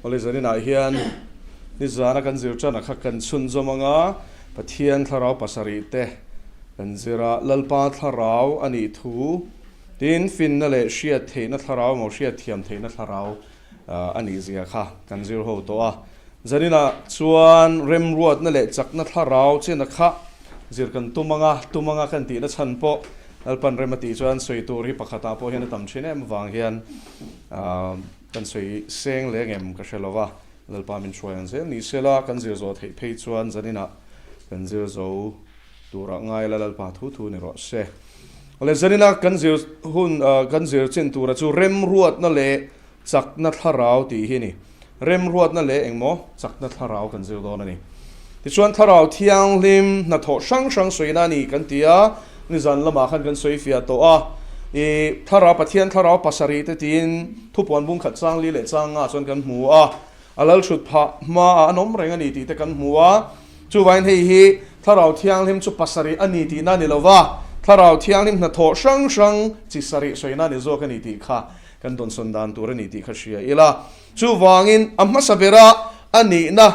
Awle zaninah hian nizana kan zir tana kha kan chhunzawm anga Pathian thlarau pasarih te kan zir a, Lalpa thlarau a nih thu tin finna leh hriat theihna thlarau emaw hriat thiam theihna thlarau a nih zia kha kan zir ho tawh a. Zaninah chuan remruatna leh chakna thlarau chena kha zir kan tum anga, tum anga kan tihna chhan pawh Lalpan rem a tih chuan sawi tur hi pakhatah pawh hian a tam thin em avang hian kan sawi seng leh ngem ka hre lo va, Lalpa min hruai ang zel ni sela kan zir zawh theih phei chuan zaninah kan zir zo turah ngai la Lalpa thu thu ni rawh se. Awle zanina kan zir hun kan zir chin tura chu remruatna leh chakna thlarau tih hi ni. Remruatna leh engmaw chakna thlarau kan zir dawn a ni. Tichuan thlarau thianghlim hnathawh hrang hrang sawina a ni kan ti a, nizan lamah khan kan sawi fiah tawh a. I thlarau Pathian thlarau pasarih te tiin thupuan bung khat chang li leh chang nga chuan kan hmu a, a lal thut phah hmaah an awm reng a ni tih te kan hmu a. Chuvangin hei hi thlarau thianghlim chu pasarih a ni tihna a ni lo va, thlarau thianghlim hnathawh hrang hrang chi sarih sawina a ni zawk a ni tih kha Kan dawnsawn dan tur a ni tih kha hria ila. Chuvangin a hmasa bera a nihna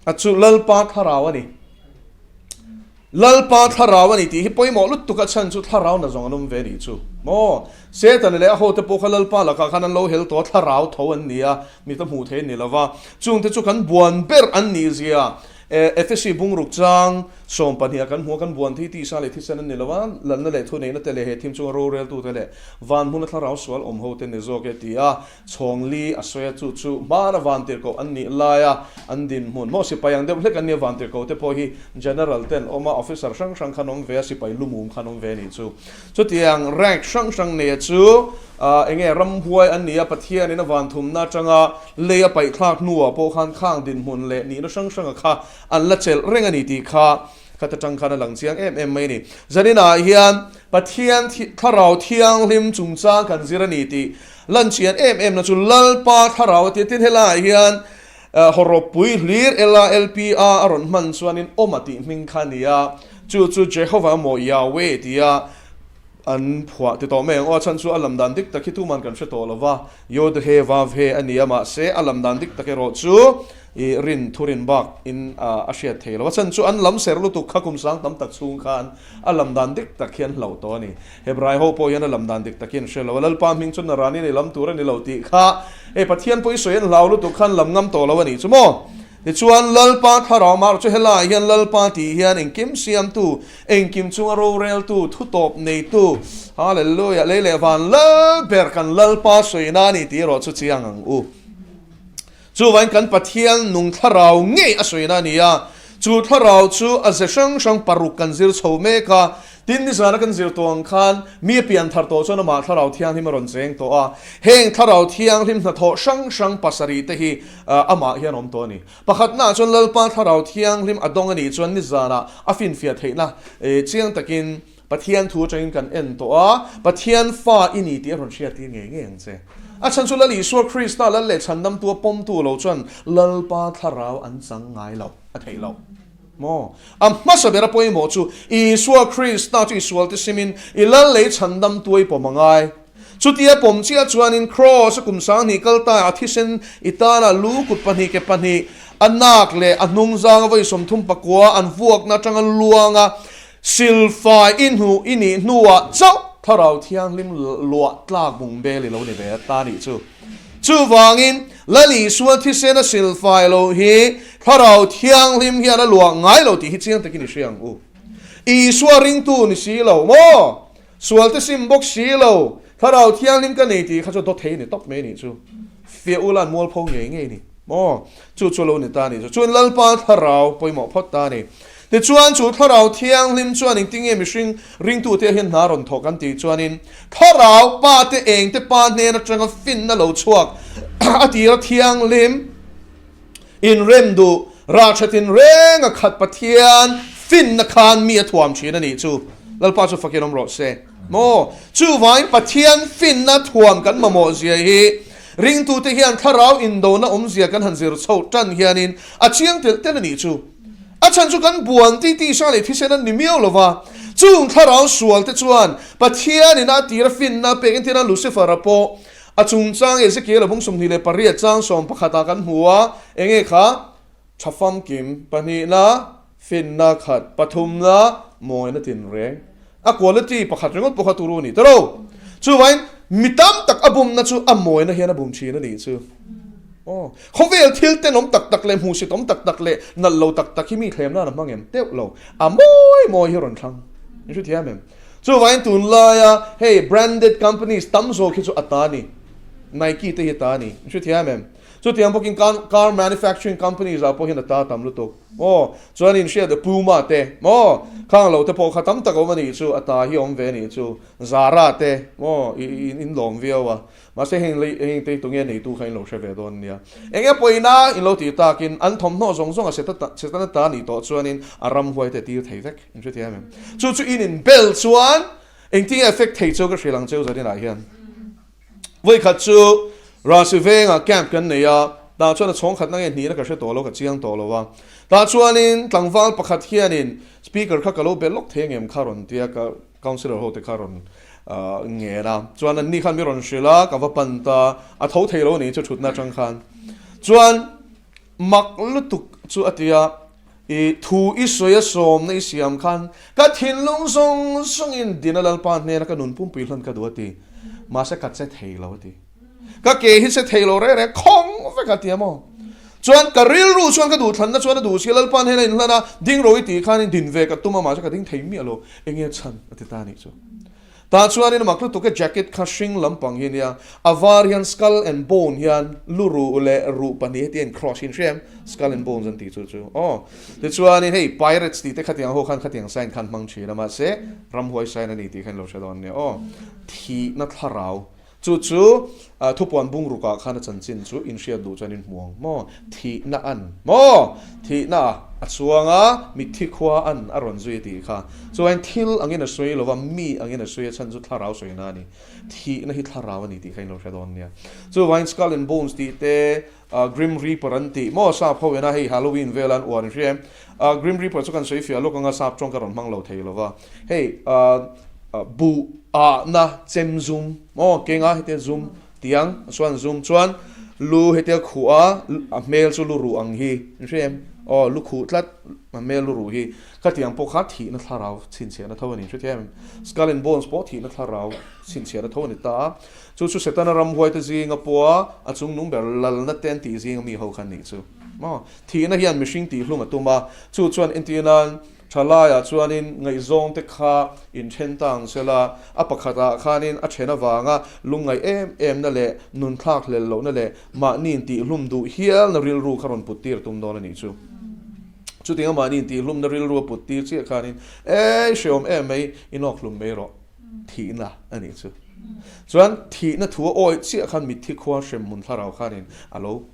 a chu Lalpa thlarau a ni. Lalpa thlarau a ni tih hi pawimawh lutuk a chhan chu thlarau na zawng an awm ve nih chu maw. Setana leh a hote pawh kha Lalpa lakah khan an lo hel tawh a, thlarau tho an ni a, mi ta hmuh theih a ni lo va. Chungte chu kan buan ber an nih zia Efesi bungruk chang 12 ah kan hmu a, kan buan thi tisa leh thisen an ni lo a, lalna leh thuneihna te leh he thim chunga roreltute leh van hmuna thlarau sual awm ho te ni zawk e ti a, chhawng li a sawi a, chu chu hmana van tirhkoh an nih laia an dinhmun maw sipai ang deuh hlek an nia, van tirhkoh te pawh hi general te an awm a, officer hrang hrang khan awm ve a, sipai lumum khan awm ve a nih chu. Chutiang rank hrang hrang neia chu enge ramhuai an ni a, Pathianin a van thumna atanga lei a paih thlak hnuah pawh khan khang dinhmun leh nihna hrang hranga kha an la chelh reng a ni tih kha khat atang khan a lang chiang em em mai a ni. Zaninah hian Pathian thlarau thianghlim chungchang kan zir a ni tih lan chian em em na chu Lalpa thlarau a tia tin helaiah hian Hawrawppui hlir LALPA a rawn hman chuanin Awma tih hming kha a ni a, chu chu Jehovah emaw Yahweh tia an phuah ti tawh mai ang aw. A chhan chu a lam dan dik tak hi tuman kan hre tawh lo va, Yod He Vav He a ni a, mahse a lam dan dik tak erawh chu i rin thurin bak in a hriat thei lo. A chhan chu an lam ser lutuk kha kum sang tam tak chhung khan a lam dan dik tak hi an hlauh tawh a ni. Hebrai ho pawh hian a lam dan dik takin an hre lo a, Lalpa hming chu Naranin i lam tur a ni lo tih kha hei Pathian pawh i sawi an hlau lutuk khan lam ngam tawh lo a nih chu maw? Tichuan Lalpa thlarau mar chu helaiah hian Lalpa tih hian engkim siamtu, engkim chunga roreltu, thutawp neitu, Hallelujah, lei leh van lal ber kan Lalpa sawina a ni tih erawh chu chiang ang u. Chuvain kan Pathian nung thlarau ngei a sawina a ni a, chu thlarau chu a ze hrang hrang paruk kan zir chho mek a, tin nizana kan zir tawh ang khan mi a pian thar tawh chuan amah thlarau thianghlim a rawn cheng tawh a, heng thlarau thianghlim hnathawh hrang hrang pasarih te hi amah hian awm tawh a ni. Pakhatnaah chuan Lalpa thlarau thianghlim a dawng a nih chuan nizanah a finfiah theihna chiang takin Pathian thu atangin kan en tawh a, Pathian fa i ni tih a rawn hriattir ngei ngei ang che. A chhan chu Lal Isua Krista Lal leh chhandamtu a pawmtu lo chuan Lalpa thlarau an chang ngai lo, a theih loh. Maw? A hmasa bera pawimawh chu Isua Krista chu i sualte simin i Lal leh i chhandamtu a i pawm a ngai. Chutia pawm chiah chuanin Kraws a kum 2000 kal ta a thisen i tana lu kut pahnih ke pahnih a nak leh a hnungzanga vawi 39 an vuakna atanga luanga Silfai i hnu i nih hnuah chauh Thlarau Thianghlim luah tlak bungbel i lo ni ve a ta nih chu. Chuvangin, Lal Isua thisena silfai lo hi Thlarau Thianghlim hian a luah ngai lo tih hi chiang takin i hria ang u. Isua ringtu ni si lo maw? Sualte sim bawk si lo, Thlarau Thianghlim ka nei tih kha chu dawt thei ni tawp mai nih chu. Fiah ula an mualpho ngei ngei ni maw? Chu chu lo ni ta nih chu. Chuan Lalpa Thlarau pawimawh phawt ta ni. Tichuan chu Thlarau Thianghlim chuan engtinge mihring ringtute hian hna rawn thawk an tih chuanin Thlarau Pa te eng te Pa hnen atanga finna lo chhuak a tira Thianghlim inrem duh rah tha tinreng a khat Pathian finna khan mi a thuam thin a nih chu. Lalpa chu fakin awm rawh se. Maw? Chuvangin Pathian finna thuam kan mamawh zia hi ringtute hian Thlarau indona awmzia kan han zir chhoh tan hianin a chiang telh telh a nih chu. A chhan chu kan buan ti tisa leh thisen an ni miau lo va, chung thlarau sual te chuan Pathianin a tira finna pek entir a Lucifer-a pawh A chungchang Ezekiel-a bung 28 chang 11 ah kan hmu a, enge kha? Tha famkim, pahnihna, finna khat, pathumna, mawina tinreng. A quality pakhat ringawt pawh kha turu a ni ta lo. Chuvangin mi tam tak a bumna chu a mawina hian a bum thin a nih chu. Aw, khawvel thil tenawm tak tak leh hmuhsitawm tak tak leh nalh lo tak tak hi mi thlem nan a hmang em teuh lo. A mawi mawi hi a rawn thlang. In hrethiam em? Chuvangin tunlaia hei branded companies tam zawk hi chu a ta a ni. Nike te hi a ta a ni. In hrethiam em? Chutiang bawkin car manufacturing companies ah pawh hian a ta tam lutuk maw? Chuan in hriat Puma te maw? Khang lo te pawh kha tam tak a awm a nih chu, a ta hi a awm ve a nih chu. Zara te maw i in lawm viau a, mahse heng lei heng te tunge neitu kha in lo hre ve dawn nia. Eng nge pawina in lo tih takin an thawmhnaw zawng zawng a setana ta nih tawh chuanin a ramhuai te tir thei vek in hrethiam em? Chu chu in inbel chuan engtin nge effect thei chu ka hrilh ang cheu zaninah hian. Vawikhat chu Rasi vengah camp kan nei a, tah chuan a chhawng khatna nge hnihna ka hre tawh lo, ka chiang tawh lo a. Tah chuanin tlangval pakhat hianin speaker kha ka lo be lawk thei angem kha rawn tia ka councillor ho te kha rawn ngen a. Chuan anni khan mi rawn hrilh a, ka va pan ta, a tho thei lo a nih chu thutna atang khan. Chuan mak lutuk chu a ti a, I thu i sawi a sawmna i siam khan ka thinlung zawng zawngin Dina Lalpa hnena ka nun pumpui hlan ka duh a ti. Mahse ka che thei lo a ti. Ka ke hi che thei lo reng reng khawng vek a ti a maw? Chuan ka rilru chuan ka duhthlanna chuan a duh si a, Lalpa hnena inhlan a, ding ro i tih khanin din ve ka tum a, mahse ka ding thei miah lo. Enge chhan? a ti ta a nih chu. Tah chuanin a mak lutuk e jacket kha hring lampang hi ania, a var hian skull and bone hian lu ruh leh ruh pahnih heti a in cross hi in hria em? Skull and bones an tih chu chu aw. Tichuanin hei pirates tih te khatiang ho khan khatiang sign khan hmang thin a mahse ramhuai sign a ni tih kha in lo hre dawn ania aw. Thihna thlarau Chu chu thupuan bungrukah khan a chanchin chu in hriat duh chuan in hmu ang maw? Thihna an maw? Thihna a chuang a, mitthi khua an a rawn zui a tih kha. Chuan thil angin a sawi lo va, mi angin a sawi a chhan chu thlarau sawina a ni. Thihna hi thlarau a ni tih kha in lo hre dawn nia. Chuvangin Skull and Bones tih te, Grim Reaper an tih maw? Sap ho ina hei Halloween vela an uar in hria em? Grim Reaper chu kan sawi fiah lawk anga sap tawng ka rawn hmang lo thei lo va. Hei buh ahna chem zum maw kenga hetia zum tiang chuan zum chuan lu hetia khuh a a hmel chu lu ruh ang hi in hria em aw lu khuh tlat a hmel lu ruh hi khatiang pawh kha thihna thlarau chhinchhiahna tho a ni hrethiam em skull and bones pawh thihna thlarau chhinchhiahna tho a ni ta a chu chu setana ramhuai te zinga pawha a chungnung ber lalna te an tih zinga mi ho kha an nih chu maw thihna hian mihring tihhlum a tum a chu chuan entirnan Thalaiah chuanin ngaihzawngte kha inthen ta ang sela, a pakhatah khanin a then avanga lungngaih em emna leh nunthlak hlel lohna leh mahni intihhlum duh hialna rilru kha rawn put tir a tum dawn a nih chu. Chutianga mahni intihhlumna rilru a put tir chiah khanin, Ei, hreawm em mai, inawkhlum mai rawh, thihna a nih chu. Chuan thihna thu a awih chiah khan mitthi khua hremhmun thlarau khanin a lo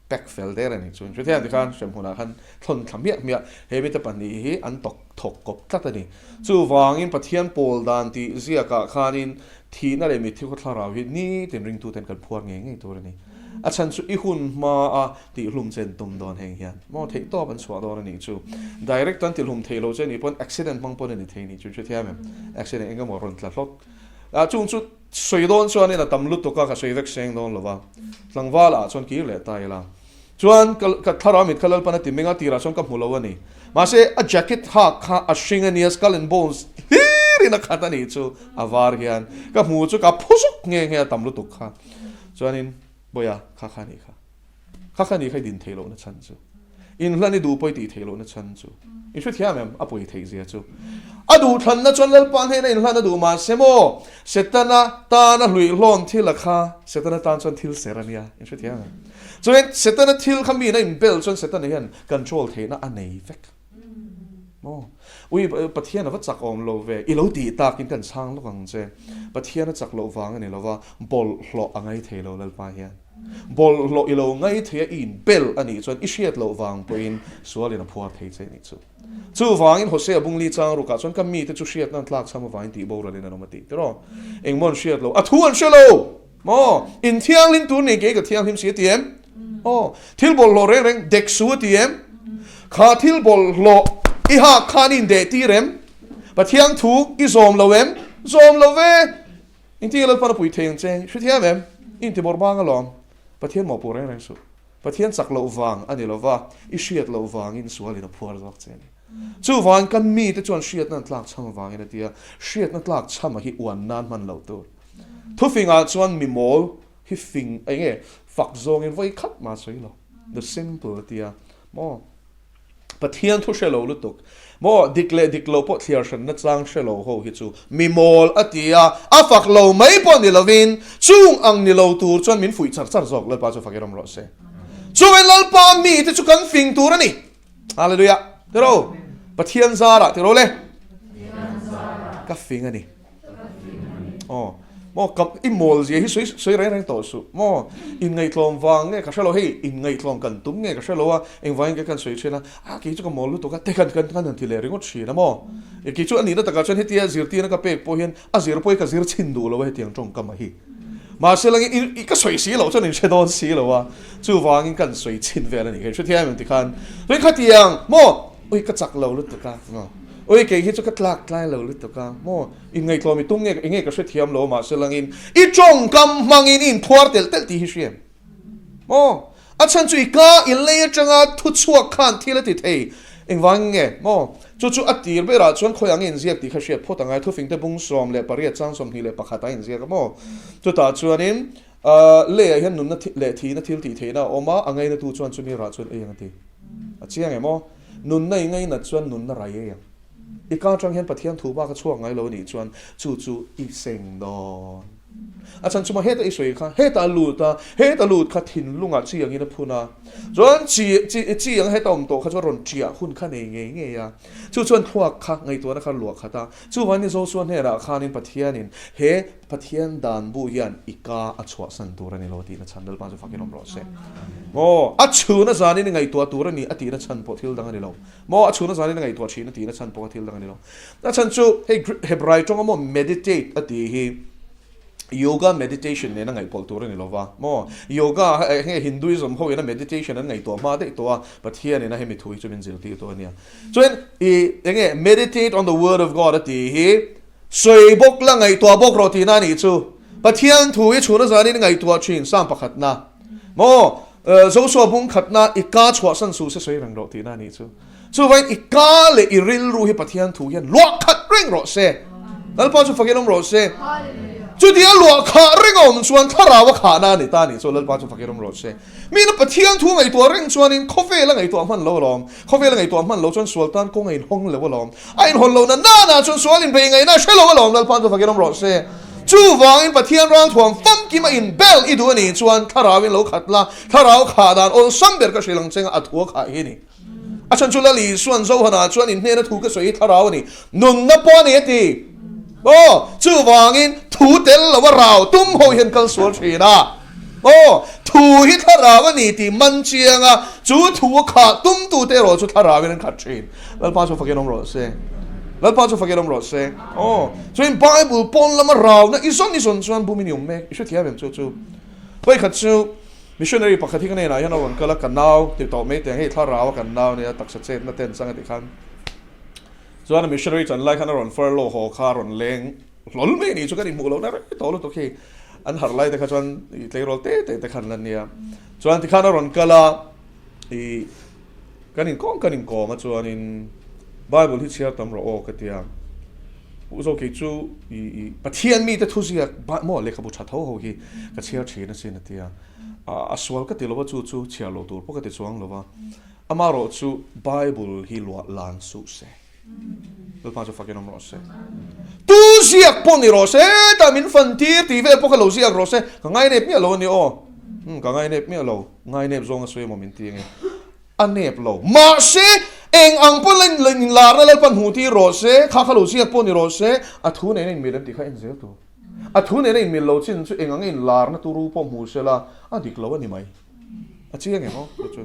pack fel der a nih chu. Hrethiam tikhan hremhmunah khan thlawn thla hmiah hmiah he mite pahnih hi an tawk thawk kawp tlat a ni. Chuvangin Pathian pawl dan tih ziakah khanin thihna leh mitthi khaw thlarau hi nitin ringtuten kan phuar ngei ngei tur a ni. A chhan chu i hun hmaa tihhlum che an tum dawn heng hian maw theih tawp an chhuah dawn a nih chu. Direct an tihlum thei lo che nih pawn accident hmang pawn a ni thei nih chu hrethiam em? Accident eng emaw rawn tla hlawt a chung chu sawi dawn chuanin a tam lutuk a ka sawi vek seng dawn lo va. Tlangval ah chuan kir leh ta ila. Chuan ka ka thlarau mit kha Lalpan a ti meng a, tirah chuan ka hmu lo a ni. Mahse a jacket hak kha a hring a nia, skull and bones hlirin a khat a nih chu a var hian. Ka hmu chu ka phu zuk nghe nghe a tam lutuk kha. Chuanin Bawiha kha kha a nih kha. Kha kha a nih kha i din theih lohna chhan chu. Inhlan i duh pawh i tih theih lohna chhan chu. I hrethiam em? A pawi theih zia chu. A duhthlanna chuan Lalpa hnena inhlan a duh mahse maw? Setana tana hluihlawn thil a kha Setana tan chuan thil ser a nia. I hrethiam em? Chuan Setana thil kha miin a inbel chuan Setana hian control theihna a nei vek. Maw? Ui, Pathian a va chak awm lo ve. I lo tih takin kan chhang lawk ang che. Pathian a chak loh vang a ni lo va, bawlhhlawh a ngai thei lo Lalpa hian. Bawlhhlawh i lo ngai thei a, i inbel a nih chuan i hriat loh vang pawhin sualin a phuar thei che a nih chu. Chuvangin Hosea bungli chang rukah chuan ka mite chu hriatna an tlak chham avangin tih boralin an awm a tih tiraw? Engmaw an hriat lo? A thu an hre lo! Maw? In thianghlim tur nei kei ka thianghlim si a ti em? Aw, thil bawlhhlawh reng reng dek su a ti em? Kha thil bawlhhlawh i hak khan i indeh tir em? Pathian thu i zawm lo em? Zawm lo ve! Engtin nge Lalpan a pui thei ang che? Hrethiam em? I intibawrh bang alawm. Pathian mawhpuh reng reng suh. Pathian chak loh vang a ni lo va, i hriat loh vangin sualin a phuar zawk che a ni. Chuvangin kan mite chuan hriatna an tlak chham vangin a ti a, hriatna tlak chhama hi uan nan hman loh tur. Thufingah chuan mi mawl hi fing eng nge fak zawngin vawi khat mah sawi lo, the simple a ti a maw? Pathian thu hre lo lutuk maw? Dik leh dik lo pawh thliar hranna chang hre lo ho hi chu mi mawl a ti a, a fak lo mai pawh ni lovin chung ang ni lo tur chuan min fuih char char zawk Lalpa chu fakin awm rawh se. Chuvangin Lalpa mite chu kan fing tur a ni. Hallelujah. Tiro. Pathian zarah tiro le. Ka fing a ni. Aw. Maw ka i mawl zia hi sawi sawi reng reng tawh suh. Maw inngaihtlawm vang nge ka hre lo hei inngaihtlawm kan tum nge ka hre lo a engvangin ka kan sawi thin a a kei chu ka mawl lutuk a te kan kan kan han ti leh ringawt thin a maw. E kei chu a nihna takah chuan hetia zirtirna ka pek pawh hian a zir pawh hi ka zir chhin duh lo a hetiang tawngkam a hi. Mahse langin i ka sawi si loh chuan in hre dawn si lo a, chuvangin kan sawi chhin vel a nih kha, i hrethiam em tikhan ui khatiang maw ui ka chak lo lutuk a maw ui kei hi chu ka tlak tlai lo lutuk a maw inngaihtlawm i tum nge enge ka hrethiam lo mahse langin i tawngkam hmangin i inphuar telh telh tih hi hriam maw A chhan chu i ka i lei atanga thu chhuak khan thil a ti thei. Engvangin nge maw? Chu chu a tir berah chuan khawi ang i inziak tih kha hriat phawt angai. Thufingte bung 18 chang 21 a inziak a maw? Chutah chuanin leiah hian nunna leh thihna thil tih theihna a awm a, a ngainatu chuan chumi rah chuan ei ang a ti. A chiang em aw? Nunna i ngainat chuan nunna rai ei ang. I ka atang hian Pathian thu bak a chhuak ngai lo a nih chuan chu chu i seng dawn. A chhan chuma heta i sawi kha heta a lut a, heta lut kha thinlungah chi angin a phun a, chuan chi chi chi ang heta awm tawh kha chuan rawn ṭiah hun kha nei ngei ngei a, chu chuan thluak kha ngaihtuahna kha luah khat a, chuvangin ni Joshua hnenah khanin Pathianin he Pathian dan bu hian i ka a chhuahsan tur a ni lo tihna chhan Lalpa chu fakin awm rawh se. Aw, a chhuna zanin i ngaihtuah tur a ni a tihna chhan pawh thil dang a ni lo. Maw a chhuna zanin a ngaihtuah thin a tihna chhan pawh kha thil dang a ni lo. A chhan chu hei Hebrai tawnga maw meditate a tih hi yoga meditation nena ngaihpawlh tur a ni lo va maw. Yoga hei Hinduism ho ina meditation an ngaihtuah hma daih tawh a, Pathian ina hemi thu hi chu min zirtir tawh a nia. Chuan i enge meditate on the word of God a tih hi sawi bawk la ngaihtuah bawk rawh tihna a nih chu. Pathian thu hi chhuna zanin ngaihtuah thin Psalm pakhatna maw. Joshua bung khatna i ka chhuahsan suh se sawi reng rawh tihna a nih chu. Chuvangin i ka leh i rilru hi Pathian thu hian luah khat reng rawh se. Lalpa chu fakin awm rawh se. Chuti a luah khah reng a awm chuan thlarau a khahna a ni ta a nih chu. Lalpa chu fakin awm rawh se. Mina Pathian thu ngaihtuah reng chuanin khawvel a ngaihtuah hman lo alawm. Khawvel a ngaihtuah hman lo chuan sual tan kawng a inhawng lo alawm. A inhawn lohna nana chuan sual inbei ngaihna a hre lo alawm, Lalpa chu fakin awm rawh se. Chuvangin Pathian ralthuam famkim a inbel i duh a nih chuan thlarauin lo khat la, thlarau khah dan awlsam ber ka hrilh ang chenga a thu a khah hi a ni. A chhan chu Lal Isuan Johana chuan inhnena thu ka sawi hi thlarau a ni, nunna pawh a ni a ti. Aw, chuvangin thu tel lo a rau tum ho hian kal sual thin a. Aw, thu hi thlarau a ni tih man chiang a, chu thu a khah tumtute erawh chu thlarauin an khat thin. Lalpa chu fakin awm rawh se. Lalpa chu fakin awm rawh se. Aw, chuan Bible pawn lama rauna i zawn i zawn chuan bumin i awm mek. I hrethiam em chu chu? Vawikhat chu missionary pakhat hi ka hnenah hian a rawn kal a, ka nau ti tawh mai teh ang, hei thlarau a kan nau nia, taksa chetna te an chang a tih khan. Chuan a missionary chan lai khan a rawn furlough haw kha a rawn leng hlawl mai a nih chu kan inhmuh lohna rei tawh lutuk hi. An harh lai te kha chuan i tleirawl te te te khan la nia. Chuan tikhan a rawn kal a, i kan inkawm kan inkawm a chuanin Bible hi chhiar tam rawh aw ka ti a. U Zo kei chu i i Pathian mite thuziak maw lehkhabu tha tho ho hi ka chhiar thin asin a ti a. A sual ka ti lo a chu chu chhiar lo tur pawh ka ti chuang lo a. Amaherawh chu Bible hi luah lan suh se. Lalpa chu fakin awm rawh se. Tu ziak pawh ni rawh se, hetah min fan tir tih vel pawh kha lo ziak rawh se. Ka ngainep miah lo a ni aw. Umm ka ngainep miah lo. Ngainep zawng a sawi emaw min ti ange. A nep lo. Mahse, eng ang pawn la inlarna Lalpan hmuh tir rawh se, kha kha lo ziak pawh ni rawh se, a thu nena inmil em tih kha en zel tur. A thu nena inmil lo chin chu eng ang inlarna turu pawh hmu se la, a dik lo a ni mai. A chiang em aw chu chu.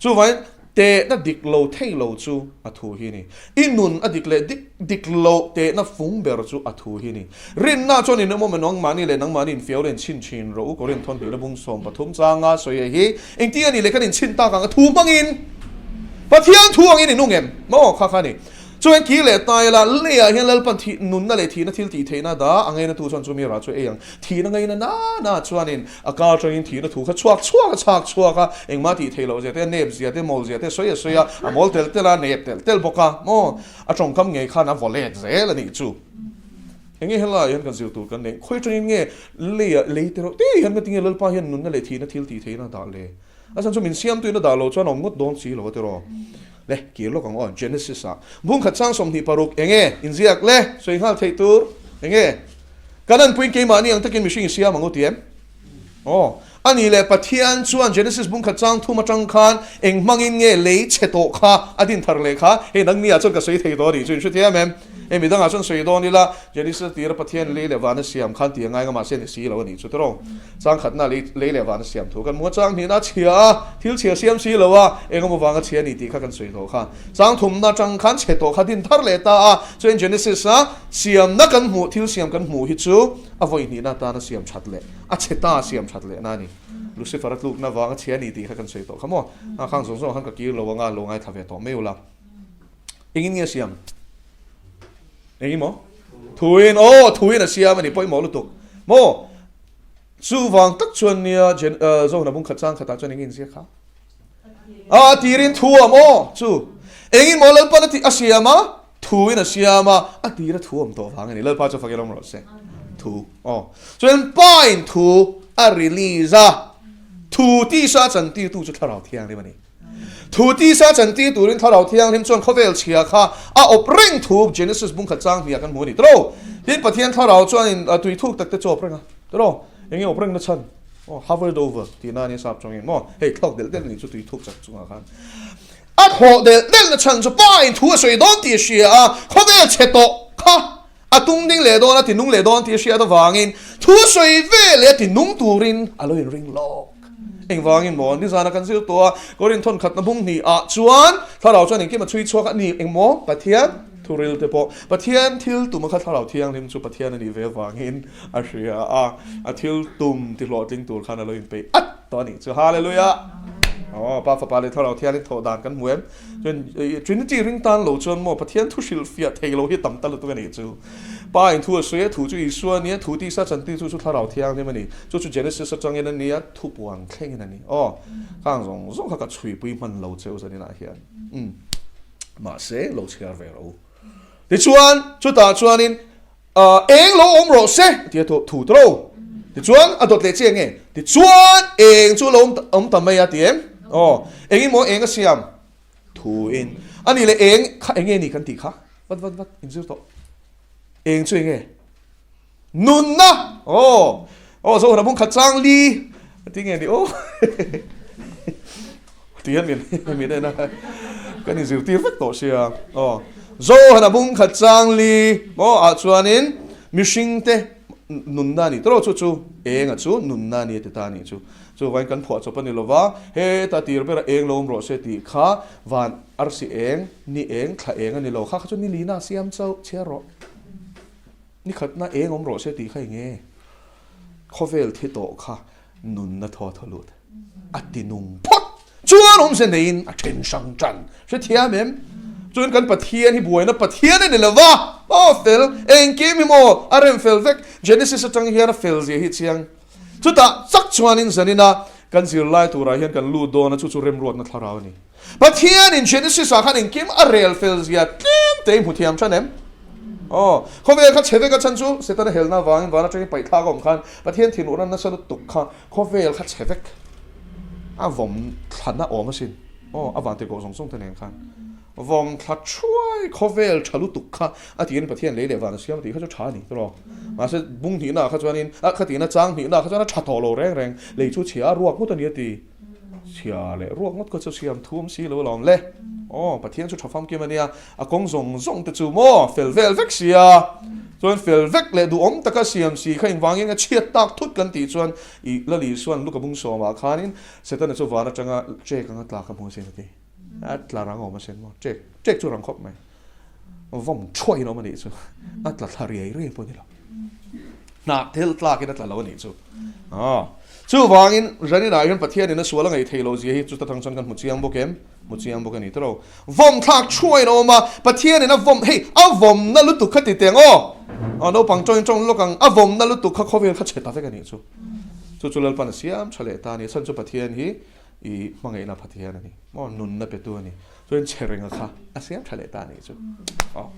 Chuvangin tehna dik lo thei lo chu a thu hi ni. I nun a dik leh dik dik lo tehna fung ber chu a thu hi ni. Rinna chuan in awm awm nangmahni leh nangmahni infiau leh inchhin thin rawh u Korinth thawn hnihna bung 13 changa sawi e hi engtin a nih leh kan inchhin tak ang a thu hmangin Pathian thu angin i nung em? Maw kha kha ni. Chuan kir leh ta ila, leiah hian Lalpan thih nunna leh thihna thil tih theihna dah a ngainatu chuan chumi rah chu ei ang. Thihna ngaina na na chuanin a kar atangin thihna thu kha chhuak chhuak a chhak chhuak a, engmah tih theih loh zia te, a nep zia te, mawl zia te sawi a sawi a, a mawl tel tel a, nep tel tel bawk a, maw a tawngkam ngei khan a vaw let zel a nih chu. Enge helaiah hian kan zir tur kan neih? Khawi atangin nge leiah lei te reuh te hian ngatinge Lalpa hian nunna leh thihna thil tih theihna a dah le? A chhan chu min siamtuin a dah lo chuan a awm ngawt dawn si lo a tiraw? Le, kir lawk ang aw, Genesis ah. Bungkhat chang 26, enge inziak le? Sawi nghal theih tur, enge? Kan anpuiin keimahni ang takin mihring i siam ang u ti em? Aw, a nih leh Pathian chuan Genesis bungkhat chang thum atang khan eng hmangin nge lei chhe tawh kha a din thar leh kha? Hei nangni ah chuan ka sawi thei tawh a nih chu, in hrethiam em? Hei midangah chuan sawi dawn ila, Genesis a tira Pathian lei leh van a siam khan ti a ngai nga mahse ni si lo a nih chu tiraw? Chang khatna lei lei leh van a siam thu kan hmu a, chang hnihna a chhia a, thil chhia siam si lo a, eng emaw vanga chhia a ni tih kha kan sawi tawh kha. Chang thumna atang khan chhe tawh kha din thar leh ta a, chuan Genesis a siamna kan hmuh, thil siam kan hmuh hi chu a vawi hnihna atana siam that leh a chhe ta siam that lehna a ni. Lucifer a tlukna vanga chhia a ni tih kha kan sawi tawh kha maw? A khang zawng zawng khan ka kir lo anga lo ngaithla ve tawh mai ula. Engin nge siam? Engin maw? Thuin, aw thuin a siam a ni pawimawh lutuk maw? Chuvang tak chuan nia Zohna bung khat chang khatah chuan engin ziak kha? A tirin thu a maw? Chu engin maw Lalpan a ti a siam a, thuin a siam a, a tira thu awm tawh vang a ni. Lalpa chu fakin awm rawh se. Thu aw. Chuan Pa in thu a release a, thu tisa chantirtu chu Thlarau Thianghlim a ni. Thu tisa chantir turin Thlarau Thianghlim chuan khawvel chhia kha a awp reng thu Genesis bungkhat chang hniah kan hmu a ni tiraw? Tin, Pathian Thlarau chuanin tui thuk tak te chu a awp reng a tiraw? Enge awp reng na chhan? Aw, hovered over tihna a nia sap chawngin maw? Hei thlawk delh delh ni chu tui thuk chak chungah khan a thlawh delh delh na chhan chu Pa in thu a sawi dawn tih a hria a, khawvel chhe tawh kha a tung ding leh dawn a, ti nung leh dawn tih a hriat avangin thu sawi ve leh a ti nung turin a lo inring lawk. Engvangin maw? Nizana kan zir tawh a, Korinth thawn khatna bung hnih ah chuan Thlarau chuan engkim a chhui chhuak a ni engmaw? Pathian thuril te pawh Pathian thil tum a kha Thlarau Thianghlim chu Pathian a nih ve avangin a hria a, a thil tum ti hlawhtling tur khan a lo inpeih at tawh a nih chu. Hallelujah! Aw, Pa Fapa leh Thlarau Thianghlim thawh dan kan hmu em? Chuan Trinity ring tan lo chuan maw Pathian thu hrilh fiah thei lo hi tam ta lutuk a nih chu. Pa in thu a sawi a, thu chu Isua a ni a, thu tisa chantir chu chu Thlarau Thianghlim a ni. Chu chu Genesis atangin a ni a, thu puan thlengin a ni. Aw, khang zawng zawng kha ka chhuipui hman lo cheu zaninah hian. Umm, mahse lo chhiar ve rawh u. Tichuan, chutah chuanin Eng lo awm rawh se ti a thu tawh. Tichuan a dawt leh chiang nge? Tichuan eng chu lo awm ta mai a ti em? Aw, engin maw eng a siam? Thuin. A nih leh eng kha eng nge ni kan tih kha? Vat vat vat inzir tawh. Eng chu eng nge? Nunna! Aw, aw Zohana bung khat chang li a ti nge ni aw. Ti hian min min en a, kan inzirtir vek tawh sia. Aw, Zohana bung khat chang li maw ah chuanin mihringte nunna a ni tawh chu chu enga chu nunna a ni a ti ta a nih chu. Chuvain kan phuah chawp a ni lova, heta tir bera eng lo awm rawh se tih kha van arsi eng, ni eng, thla eng a ni lo kha kha chu ni lina siam chauh chhiar rawh. Ni khatna eng awm rawh se tih kha eng nge? Khawvel thi tawh kha nunna thaw thaw lut a ti nung phawt chuan awmze neiin a then hrang tan hrethiam em? Chuan kan Pathian hi buaina Pathian a ni lo va, aw fel engkim hi maw a rem fel vek Genesis atang hian a fel zia hi chiang. Chutah chak chuanin zanina kan zirlai turah hian kan lut dawn a chu chu remruatna thlarau a ni. Pathianin Genesis ah khan engkim a rel fel zia tlem te i hmu thiam than em? Aw, khawvel kha chhe vek a chhan chu Setana helna avangin van atangin paihthlak a awm khan Pathian thinurna nasa lutuk kha khawvel kha chhe vek a vawm thlana awm asin. Aw, a van tirhkoh zawng zawng te nen khan vawm thla thuai khawvel tha lutuk kha a tiin Pathian lei leh van a siam a tih kha chu tha a ni tawh. Mahse bung hnihna ah kha chuanin a khatina chang hnihna ah kha chuan a tha tawh lo reng reng lei chu chhia a ruak ngawt a ni a ti. Chhia leh ruak ngawt kha chu siam thum si lo alawm le. Aw, Pathian chu tha famkim a nia, a kawng zawng zawng te chu maw fel vel vek sia. Chuan fel vek leh duhawm taka siam si kha engvangin a chhiat tak thut kan tih chuan i Lali Isuan Luka bung sawmah khanin Setana chu van atanga ṭek anga tla kha hmu a sin a ti. A tla rang awm a sin maw, ṭek ṭek chu rang khawp mai. Vawm thuahin awm a nih chu, a tla thla riai riai pawh a ni lo. Hnah thil tlakin a tla lo a nih chu. Aw. Chuvangin, Zaninah hian Pathianin a sual a ngaih theih loh zia hi chuta tang chuan kan hmu chiang bawk em? Hmu chiang bawk a ni tawh. Vawm thlak thuain a awm a, Pathianin a vawm, hei a vawmna lutuk kha ti teng aw, aw naupang tawng tawng lawk ang, a vawmna lutuk kha khawvel kha chhe ta vek a nih chu. Chu chu Lalpan a siam tha leh ta a ni, a chhan chu Pathian hi i hmangaihna Pathian a ni, maw nunna petu a ni. Chuan chhe renga kha a siam tha leh ta a nih chu. Aw.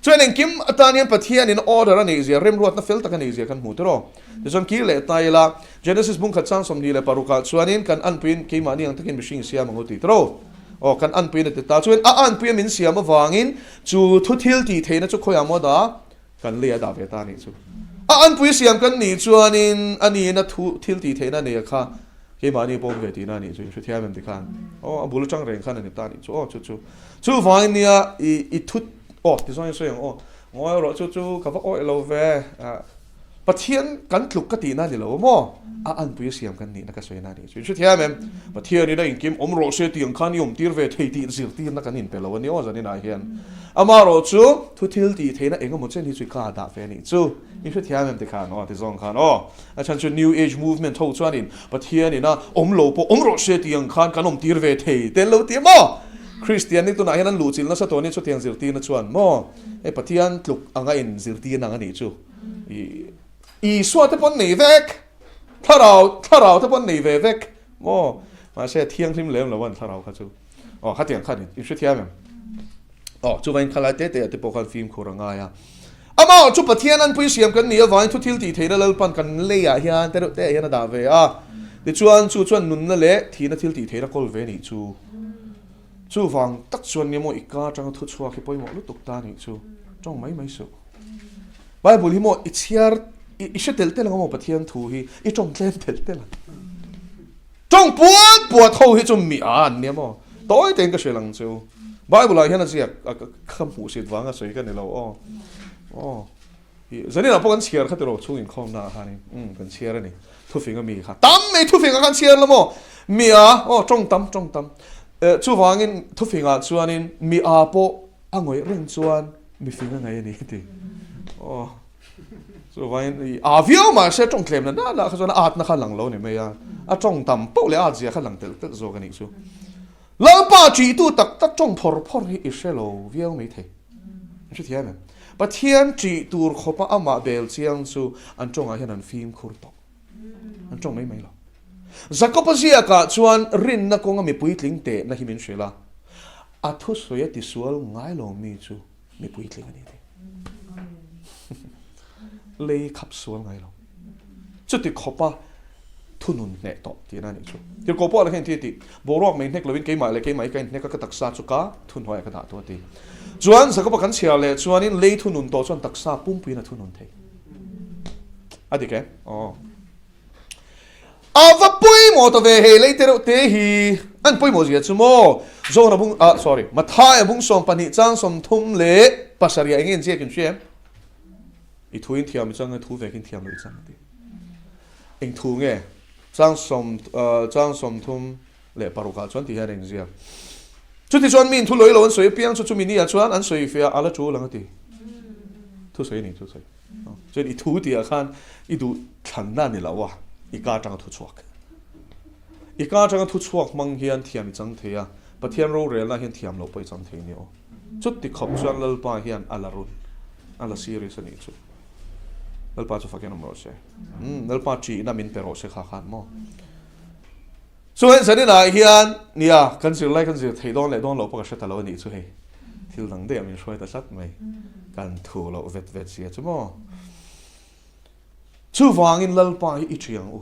Chuan engkim atan hian Pathianin order a neih zia, remruatna fel tak a neih zia kan hmu tiraw. Tichuan kir leh ta ila, Genesis bungkhat chang 26 ah chuanin kan anpuiin keimahni ang takin mihring siam ang u ti tiraw. Aw, kan anpuiin a ti ta. Chuan a anpuia min siam avangin chu thu thil tih theihna chu khawiah maw dah? Kan lei a dah ve ta a nih chu. A anpui siam kan nih chuanin a niin a thu thil tih theihna a nei a kha keimahni pawm ve tihna a nih chu. Inhrethiam em tikhan? Aw, a bul atang reng khan a ni ta a nih chu. Aw, chu chu. Chuvangin nia i i thu aw ti zawngin sawi ang aw. Ngawi rawh chu chu ka va awih lo ve. Pathian kan tluk ka tihna a ni lo maw? A anpui siam kan nihna ka sawina a nih chu. Inhrethiam em? Pathianin a inkim awm rawh se tih ang khan i awmtir ve thei tih zirtirna kan inpe lo a ni aw zaninah hian. Amaherawh chu thu thil tih theihna eng emaw chen hi chu i ka dah ve a nih chu. Inhrethiam em tikhan aw ti zawng khan aw. A chhan chu New Age movement ho chuanin Pathianin a awm lo pawh awm rawh se tih ang khan kan awmtir ve thei te an lo ti maw? Kristian ni tunah hian an luhchilh nasa tawh a ni chutiang zirtirna chuan maw? Hei Pathian tluk anga inzirtirna ang a nih chu. Isua te pawn nei vek, thlarau thlarau te pawn nei ve vek maw? Mahse thianghlim lem lo an thlarau kha chu. Aw khatiang khan in hrethiam em? Aw chuvain khalai te te ah te pawh khan fimkhur a ngai a. Amah chu Pathian anpui siam kan nih avangin thu thil tih theihna Lalpan kan leiah hian te reuh te ah hian a dah ve a. Tichuan chu chuan nunna leh thihna thil tih theihna kawl ve nih chu. Chuvang tak chuan nge maw i ka atanga thu chhuak hi pawimawh lutuk ta nih chu tawng mai mai suh. Bible hi maw i chhiar i hre tel tel ang maw Pathian thu hi i tawng tlem tel tel ang. Tawng puat puat ho hi chu mi a an nia maw. Tawi tein ka hrilh ang chu. Bible ah hian a ziak ka hmuh sit vanga sawi ka ni lo aw. Aw. Zanin ah pawh kan chhiar kha tiraw chhung inkhawmna ah khanin umm kan chhiar a ni. Thufing a mi kha tam mai thufing ah khan chhiar la maw? Mi a aw tawng tam tawng tam. Eh chuvangin thufing ah chuanin mi a pawh a ngawih reng chuan mifing a ngaih a ni ti. Aw chuvangin i a viau mahse tawng tlem na na na kha chuan a atna kha lang lo ni mai a. A tawng tam poh leh a atzia kha lang telh telh zawk a nih chu. Lalpa ṭihtu tak tak tawng phawr phawr hi i hre lo viau mai thei. An hrethiam em? Pathian ṭih tur khawpa amah bel chiang chu an ṭawngah hian an fimkhur tawh. An ṭawng mai mai lo. Jakob-a ziakah chuan rinna kawnga mi puitling tehna hi min hrilh a, a thusawi a tisual ngai lo mi chu mi puitling a ni tih. Lei khap sual ngai lo. Chuti khawpa thunun hneh tawh tihna a nih chu. Tirhkoh pawh a la hian ti a ti, Boruak mai hnek lovin keimah leh keimah hi ka inhnek a, ka taksa chu ka thuhnuaiah ka dah tawh a ti. Chuan Jakoba kan chhiar leh chuanin lei thunun tawh chuan taksa pumpuiin a thunun thei. A dik em? Aw. A va pawimawh ta ve hei lei te reuh te hi. An pawimawh zia chu maw? John a bung, ah sorry, Mathai a bung 12 chang 37 eng nge inziak in hria em? I thu in thiam i chang nge thu vek in thiam lo i chang a ti. Eng thu nge? Chang sawm chang 36 ah chuan ti hian a inziak. Chuti chuan mi in thu lawi lo an sawi apiang chu chumi ni ah chuan an sawi fiah a la tul ang a ti. Thu sawi a ni thu sawi. Chuan i thu tih ah khan i duh thlanna a ni lo a, i ka atanga thu chhuak. I ka atanga thu chhuak hmang hian thiam i chang thei a, Pathian rorelna hian thiam loh pawh i chang thei a ni aw. Chuti khawp chuan Lalpa hian a la run, a la serious a nih chu. Lalpa chu fakin awm rawh se. Umm, Lalpa ṭihna min pe rawh se kha khan maw. Chuan zaninah hian, nia, kan zirlai kan zir theih dawn leh dawn loh pawh ka hre ta lo a nih chu hei. Thil dang daih ah min hruai ta tlat mai. Kan thu loh vet vet sia chu maw. Chuvangin Lalpa hi i ṭhi ang u.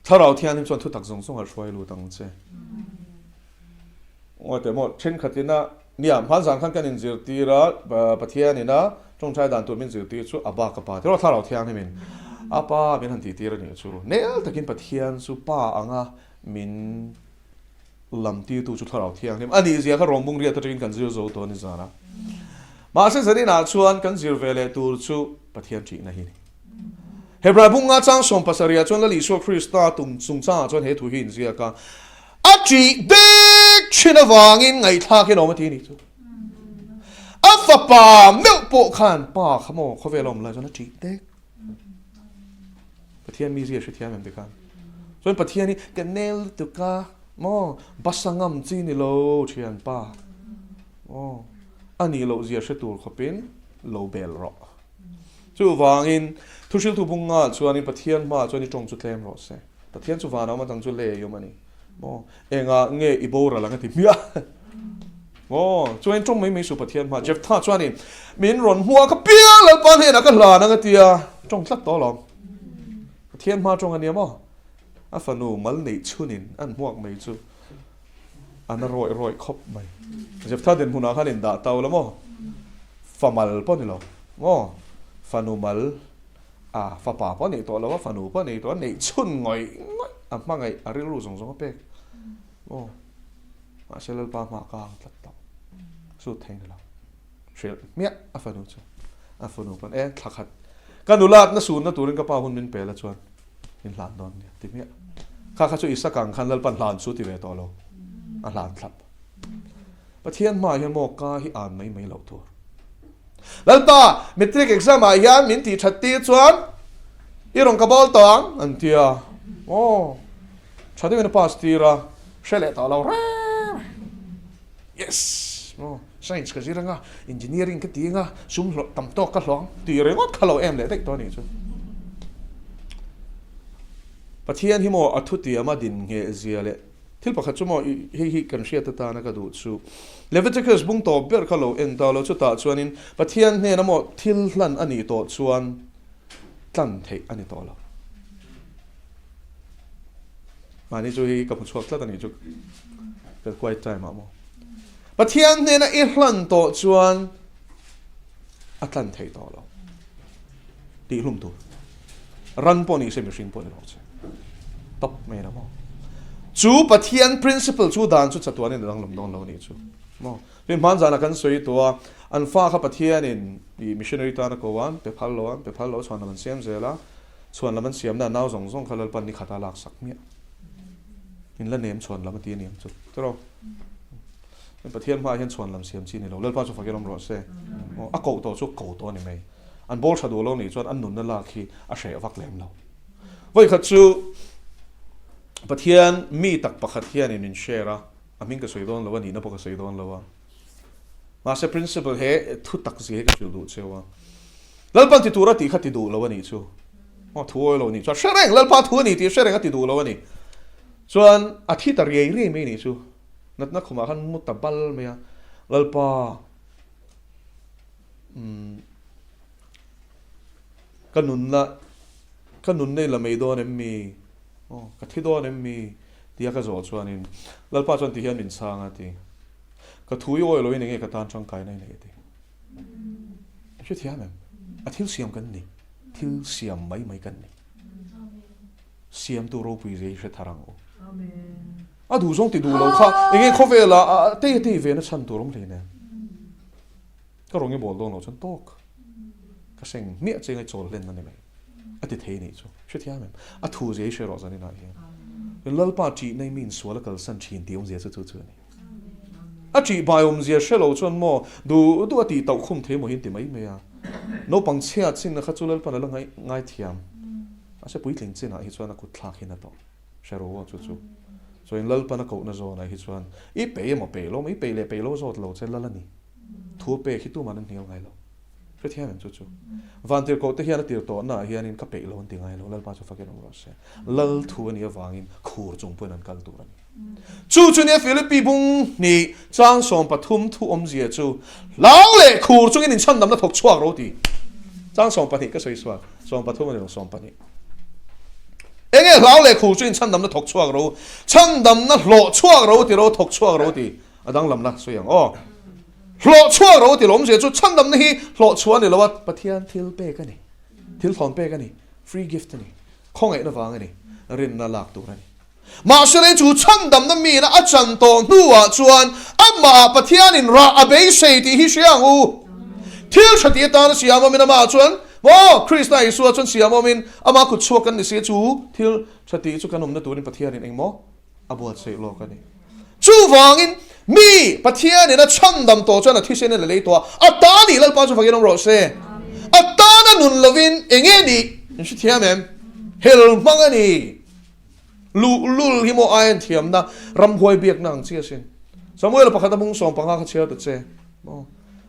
Thlarau Thianghlim chuan thutak zawng zawng a hruai lut ang che. Ngawi teh maw, thenkhatin a, nia, hmanzan khan kan inzirtir a, Pathianin a tawngtai dan tur min zirtir chu a bak a pa tiraw Thlarau Thianghlimin a pa min han tihtir a nih chu. Nel takin Pathian chu pa anga min lamtirtu chu Thlarau Thianghlim a nih zia kha rawngbung riat atangin kan zir zo tawh a ni zan a. Mahse zaninah chuan kan zir ve leh tur chu Pathian thihna hi a ni. Hebrai bunga chang 70 ah chuan Lal Isua Krista tum chungchangah chuan he thu hi inziak a, A ṭih dek ṭhin avangin ngaihthlak hi a lo awm a ti a nih chu. A fapa meuh pawh khan pa kha maw khawvel a awm lai chuan a ṭih dek. Pathian mizia hrethiam em tikhan. Chuan Pathian hi ka nel lutuk a maw basa ngam chi ni lo thianpa aw a nih loh zia hre tur khawpin lo bel rawh. Chuvangin thuhriltu bunga chuanin Pathian hmaah chuan i tawng chu tlem rawh se. Pathian chu vanah awm atang chu lei awm a ni. Maw engah nge i boral ang a ti hmiah. Maw chuan tawng mai mai suh Pathian hma. Jephthah chuanin min rawn hmuak a piang Lalpa hnenah ka hlan ang a ti a, tawng tlat tawh alawm. Pathian hma tawng a nia maw? A fanu mal neih chhunin an hmuak mai chu a na rawih rawih khawp mai. Jephthah dinhmunah khan indah tau la maw? Fa mal pawh ni lo maw? Fanu mal A fapa pawh a neih tawh lo, a fanu pawh a neih tawh, a neih chhun ngawih ngawih, a hmangaih, a rilru zawng zawng a pek. Aw, mahse Lalpa hma ka ang tlat tawh. Sut thei ni lo. Hrilh hmiah a fanu chu. A fanu pawn e, thla khat ka nulatna sunna turin ka pa hun min pe la chuan min hlan dawn nia ti hmiah. Kha kha chu Isaka ang khan Lalpa'n hlan chu ti ve tawh lo. A hlan thlap. Pathian hmaah hian maw ka hi an mai mai loh tur. Lalpa, matric exam ah hian min tih that tir chuan i rawn ka bawl tawh ang an ti a. Aw, tha deuhin a pass tir a, hre leh tawh lo reng. Yes, aw, science ka zir anga, engineering ka ti anga, sum hlawh tam tawk ka hlawh ang tih ringawt kha lo em leh daih tawh a nih chu. Pathian hi maw a thutiam a din ngheh zia leh Thil pakhat chu maw hei hi kan hriat atana ka duh chu Leviticus bung tawp ber kha lo en ta lo chutah chuanin Pathian hnena maw thil hlan a nih tawh chuan tlan theih a ni tawh lo. Mahni chu hei hi ka hmu chhuak tlat a nih chu ka quiet time ah maw. Pathian hnena i hlan tawh chuan a tlan theih tawh lo. Tihhlum tur. Ran pawh ni se mihring pawh ni lo che. Tawp mai la maw. Chu Pathian principle chu dan chu chatuan in a danglam dawn lo ni chu. Maw. Hei hman zan ah kan sawi tawh a, an fa kha Pathian in i missionary tan a ko a, an pe phal lo a, an pe phal lo a, chhuan lam an siam zel a, chhuan lam an siam na nau zawng zawng kha Lalpan ni khat a lak sak hmiah. In la nem chhuan lam a ti a ni ang chu. Tiraw. Pathian hmaah hian chhuan lam siam chi ni lo. Lalpa chu fakin awm rawh se. A koh tawh chu ko tawh a ni mai. An bawl tha duh lo nih chuan an nunna lak hi a hreh vak lem lo. Vawikhat chu Pathian mi tak pakhat hianin min share a, a hming ka sawi dawn lo a, nihna pawh ka sawi dawn lo a. Mahse principle he thu tak zia hi ka hrilh duh cheu a. Lalpan ti tura tih kha ti duh lo a nih chu. Aw thu awi lo nih chuan hre reng Lalpa thu a ni tih hre reng a ti duh lo a ni. Chuan a thi ta riai riai mai nih chu. Natna khumah khan mu ta bal mai a. Lalpa Umm ka nunna ka nunna i la mai dawn em mi? Aw ka thi dawn em mi? tia ka zawh chuanin Lalpa chuan ti hian min chhang a ti. Ka thu i awi loin enge ka tan tangkaina i nei a ti. I hrethiam em? A thil siam kan ni. Thil siam mai mai kan ni. Siamtu ropui zia hi hre thar ang u. A duh zawng ti duh lo kha enge khawvela tei a tei ve na chhan tur awm hleinem. Ka rawn i bawl dawn lo chuan tawk ka seng hmiah che ngai chawl hlen a ni mai. A ti thei nih chu. Hrethiam em? A thu zia i hre rawh zanin ah hian. Lalpa ṭihna i mi insual a kalsan ṭhin tih awmzia chu chu chu a ni. A ṭih bai awmzia hre lo chuan maw duh duh a tih tauh khum thei maw hi an ti mai mai a. Naupang chhia chin kha chu Lalpan a la ngaithiam. Mahse puitling chinah hi chuan a kut thlak hin a tawh. Hre rawh aw chu chu. Chuan Lalpan a kohna zawnah hi chuan i peih emaw peih lo maw i peih leh peih lo zawt lo che lal a ni. Thu a pek hi tuman an hnial ngai lo. Hrethiam em chu chu. Vantirhkoh te hian a tir tawhna ah hianin ka peih lo an ti ngai lo. Lalpa chu fakin awm rawh se. Lal thu a nih avangin khur chung pawhin an kal tur a ni. Chu chu nia Philippi bung hnih chang 13 thu awmzia chu hlau leh khur chungin inchhandamna thawk chhuak ro ti. Chang 12 ka sawi sual, 13 a ni lo 12. Enge hlau leh khur chu inchhandamna thawk chhuak ro, chhandamna hlawh chhuak ro ti ro thawk chhuak ro ti a danglamna sawi ang aw. Hlawh chhuak ro ti lo awmzia chu chhandamna hi hlawh chhuah a ni lo a, Pathian thil pek a ni, thil thawn pek a ni, free gift a ni, khawngaihna vang a ni, rinna lak tur a ni. Mahse lei chu chhandamna miin a chan tawh hnuah chuan amahah Pathianin rah a beisei tih hi hria ang u. Thil tha tih atana siam awmin amahah chuan maw Krista Isua chuan siam awmin amah kut chhuak kan ni si a, chu thil tha tih chu kan awmna turin Pathianin engmaw a buatsaih lawk a ni. Chuvangin mi Pathianin a chhandam tawh chuan a thisenin a lei tawh a, a ta nih Lalpa chu fakin awm rawh se. A tana nun lovin enge nih? In hrethiam em? Hel hmang a ni. Luhlul hi maw aiin thiamna ramhuai biakna ang chi asin. Samuel pakhat a hmung 15 kha chhiar ta che. Maw?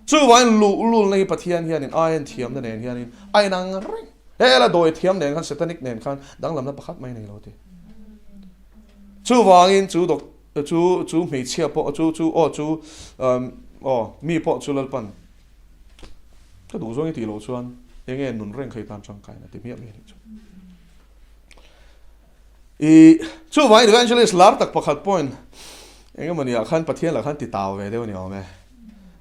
Chuvangin luhlulna hi Pathian hianin aiin thiamna nen hianin a inang reng. Hela dawi thiam nen khan satanic nen khan danglamna pakhat mai nei lo ti. Chuvangin chu dok chu chu hmeichhia pawh chu chu aw chu aw mi pawh chu Lalpan ka duh zawng i tih loh chuan enge nun reng kha i tan tangkaina ti hmiah mai a nih chu. I chuvangin evangelist lar tak pakhat pawhin engemawni ah khan Pathian lah khan ti tau ve deuh a ni awm e.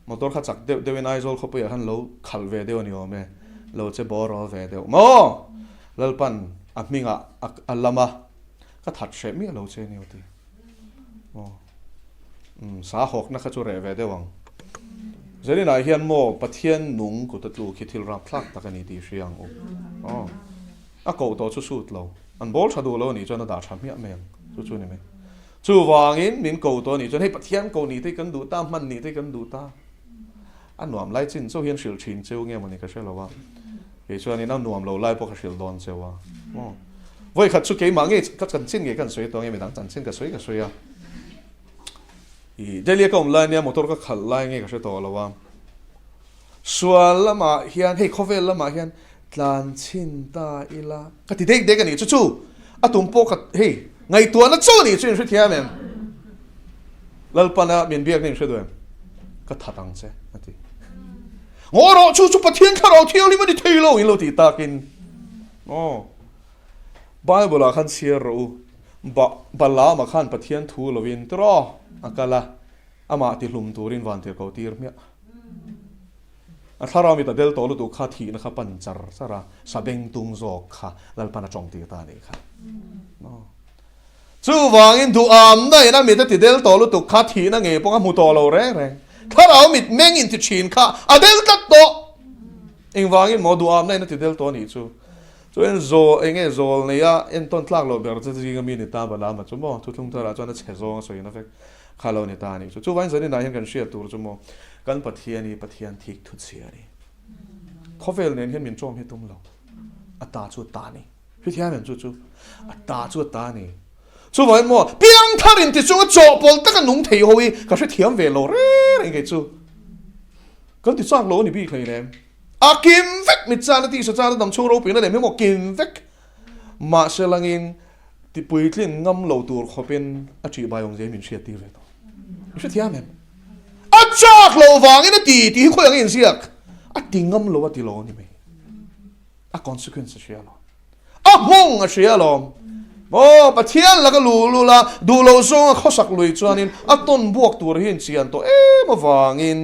Motor kha chak deuh deuhin Aizawl khawpui ah khan lo khalh ve deuh a ni awm e. Lo che bawrawl ve deuh maw? Lalpan a hmingah a lam a, ka that hreh miah lo che a ni aw ti. Aw. Umm sa hawkna kha chu reh ve deuh ang. Zelinah hian maw Pathian nung kut a tluk hi thil rapthlak tak a ni tih hria ang u. Aw. A koh tawh chu sut lo. An bawl tha duh lo a nih chuan a dah tha hmiah mai ang. Chu chu a ni mai. Chuvangin min ko tawh a nih chuan hei Pathian ko nih te hi kan duh ta, hman nih te hi kan duh ta. A nuam lai chin chauh hian hrilh thin cheu nge mawni ka hre lo a. Kei chuanin a nuam lo lai pawh ka hrilh dawn cheu a. Aw. Vawi khat chu keimah ngei ka chanchin ngei kan sawi tawh nge midang chanchin ka sawi ka sawi a. I Delhi a ka awm lai nia motor ka khalh lai nge ka hre tawh lo a. Sual lamah hian hei khawvel lamah hian tlan chhin ta ila ka ti dek dek a nih chu chu a tum pawh ka hei ngaihtuahna chauh a nih chu in hrethiam em? Lalpana min biakna in hre duh em? Ka that ang che a ti. Ngaw rawh chu chu Pathian thlarau thianghlim a ni thei lo in lo tih takin aw Bible ah khan chhiar rawh u Ba Balaam ah khan Pathian thu lovin tiraw a kal a amah tihlum turin vantirhkoh tir hmiah. A thlarau mit a del tawh lutuk kha thihna kha pan char char a, sabeng tung zawk kha Lalpan a tawng tir ta a nih kha. Chuvangin duhamna in a mit a ti del tawh lutuk kha thihna ngei pawh a hmu tawh lo reng reng. Thlarau mit meng in ti thin kha a del tlat tawh. Engvangin maw duhamna in a ti del tawh a nih chu. Chuan zawl eng nge zawl neia entawn tlak loh ber chu zinga mi ni ta Balama chu maw thuthlung tharah chuan a chhe zawng a sawi na vek kha lo ni ta a nih chu. Chuvangin zaninah hian kan hriat tur chu maw kan Pathian hi Pathian thik thu chhia a ni. Khawvel nen hian min ṭawm hi tum lo. A ta chu a ta a ni. Hrithiam em chu chu? A ta chu a ta a ni. Chuvangin maw piangthar in ti chunga chawhpawlh taka nung thei ho hi ka hrethiam ve lo reng reng kei chu. Kan ti chak lo a ni bik hleinem. A kim vek mit chana tisa chana dam chhung ropuina lem hi maw kim vek. Mahse langin ti puitlin ngam lo tur khawpin a ṭih bai awm zia hi min hriat tir ve tawh. I hrethiam em? A chak lo vangin a ti tih hi khawi ang i inziak? A ti ngam lo a ti lo a ni mai. A consequence a hria alawm. A hmawng a hria alawm. Aw, Pathian laka luh lul a, duh loh zawnga khawsak lui chuanin a tawn buak tur hi inchian tawh em avangin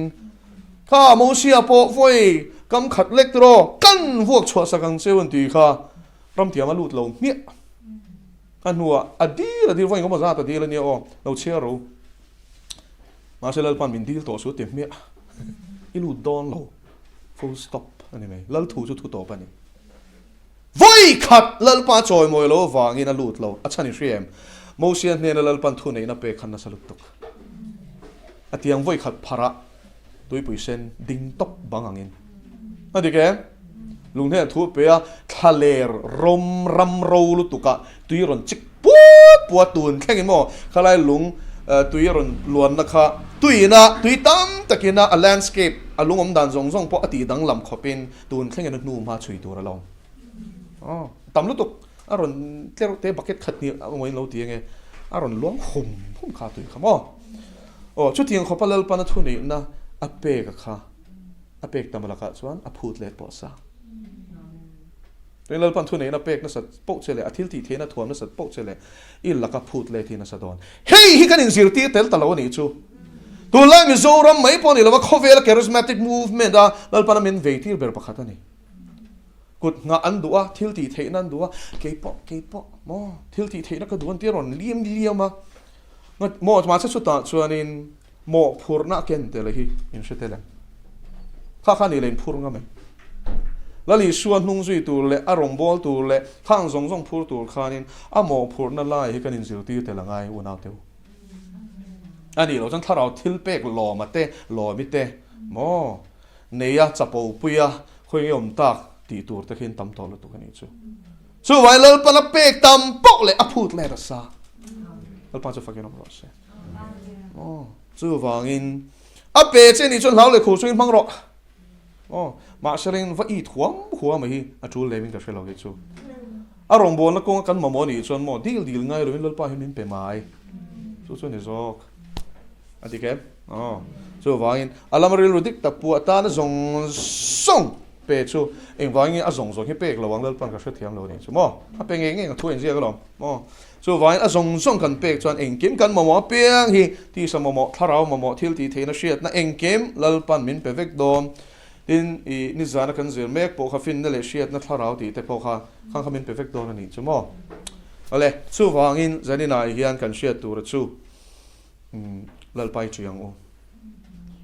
kha Mosia pawh vawi kam khat lek tiraw kan vuak chhuah sak ang cheu an tih kha ramtiam a lut lo hmiah. A hnuah a dil a dil vawi engemaw zat a dil a nia aw, lo chhiar ro. Mahse Lalpan min dil tawh su ti hmiah. I lut dawn lo. Full stop a ni mai. Lal thu chu thu tawp a ni. Vawi khat Lalpa chawimawi lo avangin a lut lo. A chhan i hria em? Mosia hnena Lalpan thuneihna pek khan nasa lutuk. A tiang vawi khat pharah tuipui sen ding tawp bang angin. A dik em? Lung hnenah thu a pe a, thlaler rawm ram ro lutukah tui rawn chik puat puat tun thlengin maw khalai lung tui rawn luanna kha tuiina tui tam takina a landscape a lung awm dan zawng zawng pawh a tih danglam khawpin tun thlengin a hnu hma chhui tur a lo awm. Aw tam lutuk a rawn tlerh te bucket khat hnih a awm lo ti ange a rawn luang hum hum kha tui kha maw. Aw chutiang khawpa Lalpana thuneihna a pek a kha. A pek tam lakah chuan a phut let pawh sa. Tin, Lalpan thuneihna pek nasat poh che leh a thil tih theihna thuam nasat poh che leh i laka phut let hi nasa dawn. Hei hi kan inzirtir tel ta lo a nih chu. Tunlai Mizoram mai pawh a ni lova khawvela charismatic movement a Lalpana min veitir ber pakhat a ni. Kut nghah an duh a, thil tih theihna an duh a, kei pawh, kei pawh maw thil tih theihna ka duh an tia rawn liam liam a. Maw mahse chutah chuanin Mawhphurhna a ken tel hi in hre tel em? Kha kha ni leh in phur ngam em? Lal Isua hnung zui tur leh a rawngbâwl tur leh khang zawng zawng phur tur khanin a mawhphurhna lai hi kan inzirtir tel a ngai unau teu. A nih loh chuan thlarau thil pek lawma te, lawmi te maw neia chapo puia khawi nge awm tak tih tur te khi an tam tawh lutuk a nih chu. Chuvai Lalpan a pek tam poh leh a phut let a sa. Lalpa chu fakin awm rawh se. Aw, chuvangin a pe che nih chuan hlau leh khur chungin hmang rawh. Aw, mahse reng va it huam huam hi a tul lem in ka hre lo hi chu. A rawngbawlna kawnga kan mamawh nih chuan maw dil dil ngai loin Lalpa hi min pe mai. Chu chu a ni zawk. A dik em? Aw, chuvangin a lama rilru dik tak pu atana zawng zawng pe chu engvangin nge a zawng zawng hi pek lo ang Lalpa'n ka hrethiam lo nih chu maw? A pe ngei ngei ang thu a inziak alawm maw? Chuvangin a zawng zawng kan pek chuan engkim kan mamawh apiang hi tisa mamawh, thlarau mamawh, thil tih theihna hriatna engkim Lalpa'n min pe vek dawn. Tin, i nizana kan zir mek pawh kha finna leh hriatna thlarau tih te pawh kha khang kha min pe vek dawn a nih chu maw? Awle, chuvangin zaninah hian kan hriat tura chu Lalpa i ṭi ang u,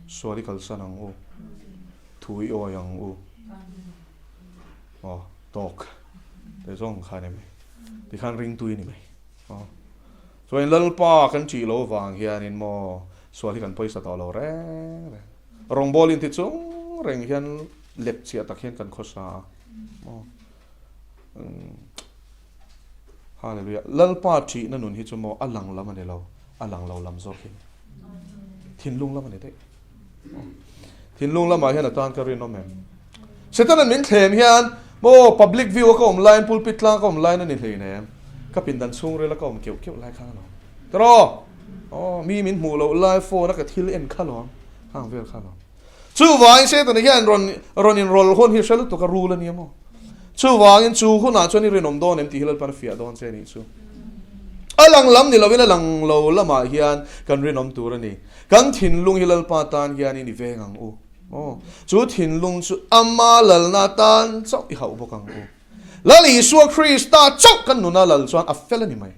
sual i kalsan ang u, thu i awi ang u. Aw, tawk te zawng kha a ni mai. Tikhan ringtui a ni mai. Aw. Chuanin Lalpa kan ṭih lo vang hianin maw sual hi kan pawisa tawh lo reng reng. Rawngbawlin ti chung reng hian lep chiah tak hian kan khawsa a. Maw. Hallelujah. Lalpa ṭihna nun hi chu maw a lang lam a ni lo, a lang lo lam zawk hi a ni. Thinlung lam a ni daih. Thinlung lamah hian a tan ka rinawm em? Setana'n min thlem hian maw public view a ka awm laiin pulpit tlang ka awm laiin a ni hleinem. Ka pindan chhungril a ka awm keuh keuh lai kha alawm. Tiraw? Aw, mi min hmuh loh lai phone a ka thil en kha alawm. Khang vel kha alawm. Chuvangin Setana hian rawn rawn inrawlh hun hi hre lutuk a rul a nia maw? Chuvangin chu hunah chuan i rinawm dawn em tih hi Lalpan a fiah dawn che a nih chu. A lang lam ni lovin a lang lo lamah hian kan rinawm tur a ni. Kan thinlung hi Lalpa tan hianin i veng ang u. Aw, chu thinlung chu ama lalna tan chauh i hauh bawk ang u. Lal Isua Krista chauh kan nuna lal chuan a fel a ni mai.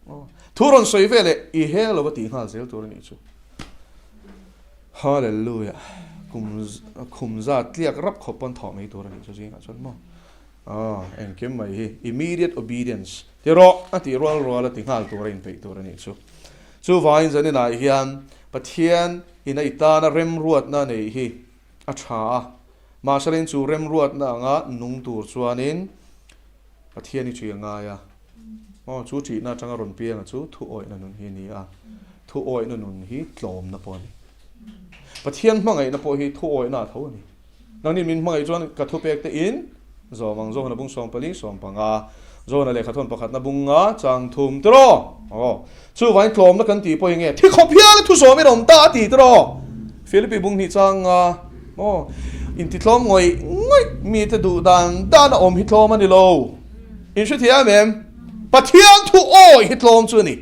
Aw, thu rawn sawi ve leh i hel lo va tih nghal zel tur a nih chu. Hallelujah! Kum khum zat tliak rap khawp pawn thawh mai tur a nih chu zingah chuan maw? Aw, engkim mai hi immediate obedience ti rawh a tih rual rual a ti nghal tur a inpeih tur a nih chu. Chuvangin zaninah hian Pathian in a i tana remruatna neih hi a tha a, mahse chu remruatna anga nung tur chuanin Pathian i ṭih a ngai a, aw chu ṭihna aṭanga rawn pianga chu thuawihna nun hi a ni a, thuawihna nun hi tlawmna pawh a ni. Pathian hmangaihna pawh hi thuawihna a tho a ni. Nangni min hmangaih chuan ka thupek te in zawm ang Johana bung 14, 15, Johana lehkhathawn pakhatna bunga chang thum tiraw? Aw, chuvangin tlawmna kan tih pawh hi nge thi khawp hial a thusawm in awm ta a ti tiraw? Philippi bung hnih changa Aw, intitlawm ngawih ngawih mite duh dan dan a awm hi tlawm a ni lo. In hrethiam em? Pathian thu awi hi tlawm chu a ni.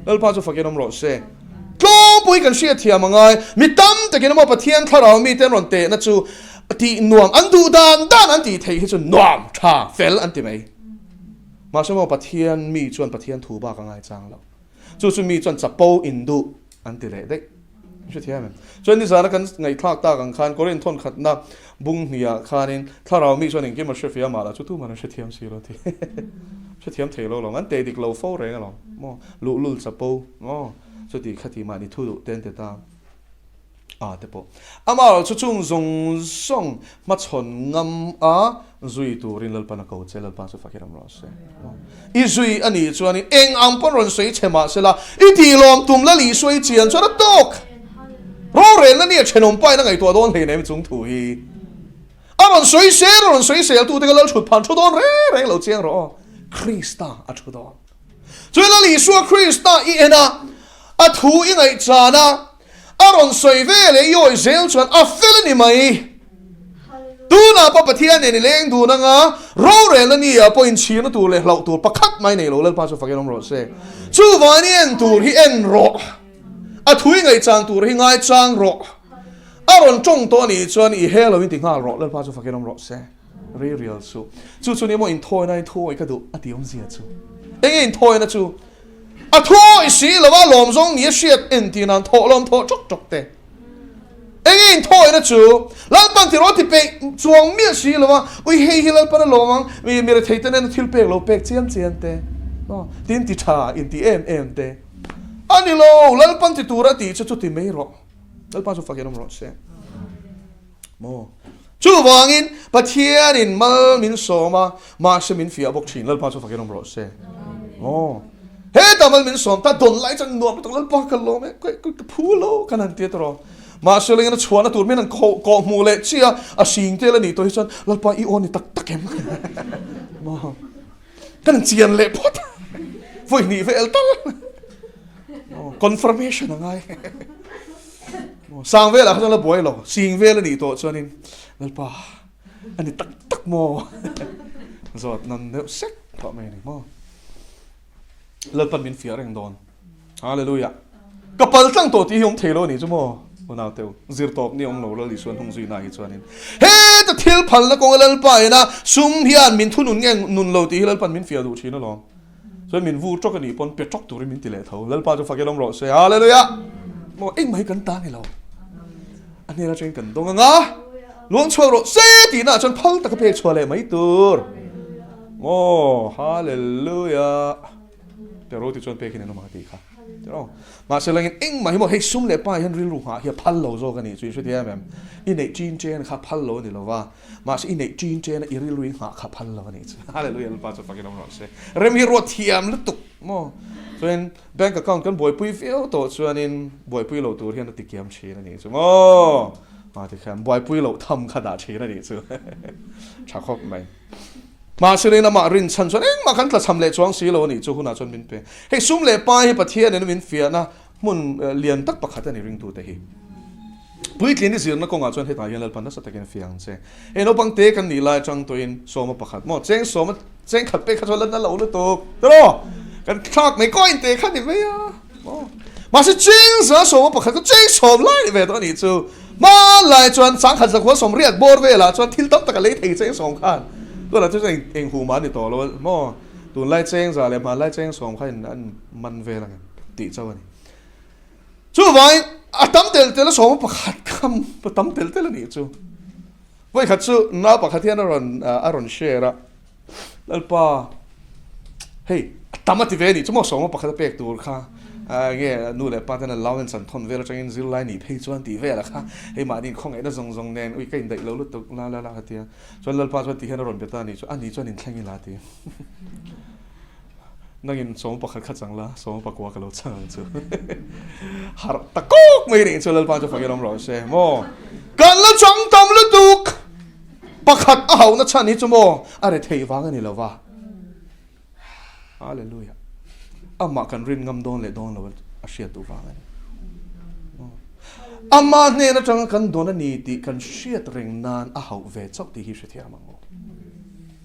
Lalpa chu fakin awm rawh se. Tlawmpui kan hriatthiam a ngai. Mi tam takin emaw Pathian thlarau mite an rawn tehna chu tih nuam, an duh dan dan an tih theih hi chu nuam, tha, fel an ti mai. Mahse maw Pathian mi chuan Pathian thu bak a ngaichang lo. Chu chu mi chuan chapo induh an ti leh daih. Hrethiam em? Chuan nizana kan ngaihthlak tak ang khan Korin thawn khatna bung hniah khanin thlarau mi chuan engkim a hrefia mah lah chu tuman an hrethiam si lo ti. Hrethiam thei lo lawm, an teh dik lo fo reng alawm. Maw? Luhlul chapo maw? Chuti khati mahni thu duh ten te ta. A te pawh. Amaherawh chu chung zawng zawng hmachhawn ngam a zui turin Lalpan a ko che, Lalpa chu fakir awm rawh se. I zui a nih chuanin eng ang pawn rawn sawi che mah sela, i tih lawm tum Lal Isua i chian chuan a tawk. Rorelna nia thenawm pain a ngaihtuah dawn hleinem chung thu hi. A rawn sawi sel, a rawn sawi sel tute ka Lal thut phan thu dawn reng reng lo chiang rawh aw. Krista a thu dawn. Chuan Lal Isua Krista i en a, a thu i ngaihchan a, A rawn sawi ve leh i awih zel chuan a fel a ni mai. Tunah pawh Pathian nen i leng dun anga rorelna ni ah pawh inchhirna tur leh hlauh tur pakhat mai nei lo Lalpa chu fakin awm rawh se. Chuvangin i en tur hi en rawh. A thu i ngaihchang tur hi ngaichang rawh. A rawn tawng tawh a nih chuan i he lo in ti nghal rawh Lalpa chu fakin awm rawh se. Rei rial suh. Chu chu ni maw inthawina in thu awih ka duh a ti awmzia chu. Enge inthawina chu? A thu awih si lo a lawm zawng ni a hriat entir nan thawh lawm thawh tawk tawk te. Enge inthawina chu? Lalpan ti rawh ti peih chuang miah si lo a, ui hei hi Lalpan a lawm ang, mi mi rethei te nena thil pek lo pek chiam chiam te. Tin ti tha inti em em te. A ni lo, Lalpan ti tur a tih chu chuti mai rawh. Lalpa chu fakin awm rawh se. Maw? Chuvangin Pathianin mal min sawm a, mahse min fiah bawk thin. Lalpa chu fakin awm rawh se. Aw. Hetah mal min sawm ta, dawn lai chuan nuam lutuk Lalpa ka lawm e, ka phu lo kan han ti a tawh. Mahse lengin a chhuahna tur min han kawh hmuh leh chiah a, a hring tel a nih tawh hi chuan Lalpa i aw ni tak tak em? Maw. Kan han chian leh phawt a, vawi hnih vel tal. Confirmation a ngai. Sang velah kha chuan la buai lo, sing vel a nih tawh chuanin Lalpa a ni tak tak maw? Zawt nan deuh sek tawh mai a ni maw? Lalpan min fiah reng dawn. Hallelujah. Ka pal tlang tawh tih hi awm thei lo a nih chu maw? Unau teu, zir tawp ni awm lo Lal Isuan hung zui na hi chuanin heta thil phalna kawnga Lalpa ina sum hian min thunun nge nun lo tih hi Lalpan min fiah duh thin alawm. Chuan min vur tawk a nih pawn pe tawk turin min ti leh tho. Lalpa chu fak i lawm rawh se. Hallelujah! Maw engmah hi kan ta ni lo. A hnen atangin kan dawng anga luang chhuak rawh se tihna ah chuan phal taka pek chhuah leh mai tur. Maw Hallelujah! Pe ro ti chuan pek in an awm ang a tih kha. Tiraw? Mahse langin engmah hi maw hei sum leh pa hian rilru nghah hi a phal lo zawk a nih chu i hrethiam em? I neih chin chen kha phal lo a ni lo va. Mahse i neih ṭin ṭena i rilru i nghah kha phal lo a nih chu. Hallelujah Lalpa chu fakin awm rawh se. Rem hi ruat thiam lutuk maw? Chuanin bank account kan buaipui viau tawh chuanin buaipui lo tur hian a tikiam ṭhin a nih chu maw? A tikhian buaipui loh tham kha dah ṭhin a nih chu. Ṭha khawp mai. Mahse leng lamah rinchhan chuan engmah kan tlachham leh chuang si lo a nih chu hunah chuan min pe. Hei sum leh pai hi Pathianin min fiahna Hmun lian tak pakhat a ni ringtute hi. Puitlin i zirna kawngah chuan hetah hian Lalpa nasa takin a fiah ang che. Hei naupang te kan nih lai atang tawhin sawma pakhat maw cheng sawma cheng khat pek kha chuan la na lo lutuk tiraw kan thlak mai coin te kha ni mai a maw mahse cheng za sawma pakhat chu cheng sawm lai ni ve tawh a nih chu hmanlai chuan sangkhat zakhua sawm riat bawr velah chuan thil tam tak a lei thei cheng sawm khan tunah chuan eng eng hu mah a ni tawh lo maw tunlai cheng za leh hmanlai cheng sawm kha in an man vel ang em. tih chauh a ni. Chuvangin a tam tel tel a sawma pakhat kham a tam tel tel a nih chu. Vawikhat chu nau pakhat hian a rawn a rawn share a, Lalpa hei a tam a ti ve a nih chu maw sawma pakhat a pek tur kha nge nu leh pa ten allowance an thawn vel atangin zirlai nih phei chuan tih vel a kha hei mahni inkhawngaihtna zawng zawng nen ui ka indaih lo lutuk la la la a ti a. Chuan Lalpa chuan ti hian a rawn be ta a nih chu, a ni chuan inthleng ila a ti. Nangin sawm pakhat kha chang la, sawm pakua ka lo chang ang chu. Harh ta kawk mai nih chu Lalpa chu fakin awm rawh se maw. Kan la chang tam lutuk! Pakhat a hauhna chhan hi chu maw a re theih vang a ni lo va. Hallelujah. Amah kan rin ngam dawn leh dawn lo a hriat duh vang a ni. Amah hnen atanga kan dawn a ni tih kan hriat reng nan a hauh ve chauh tih hi hrethiam ang u.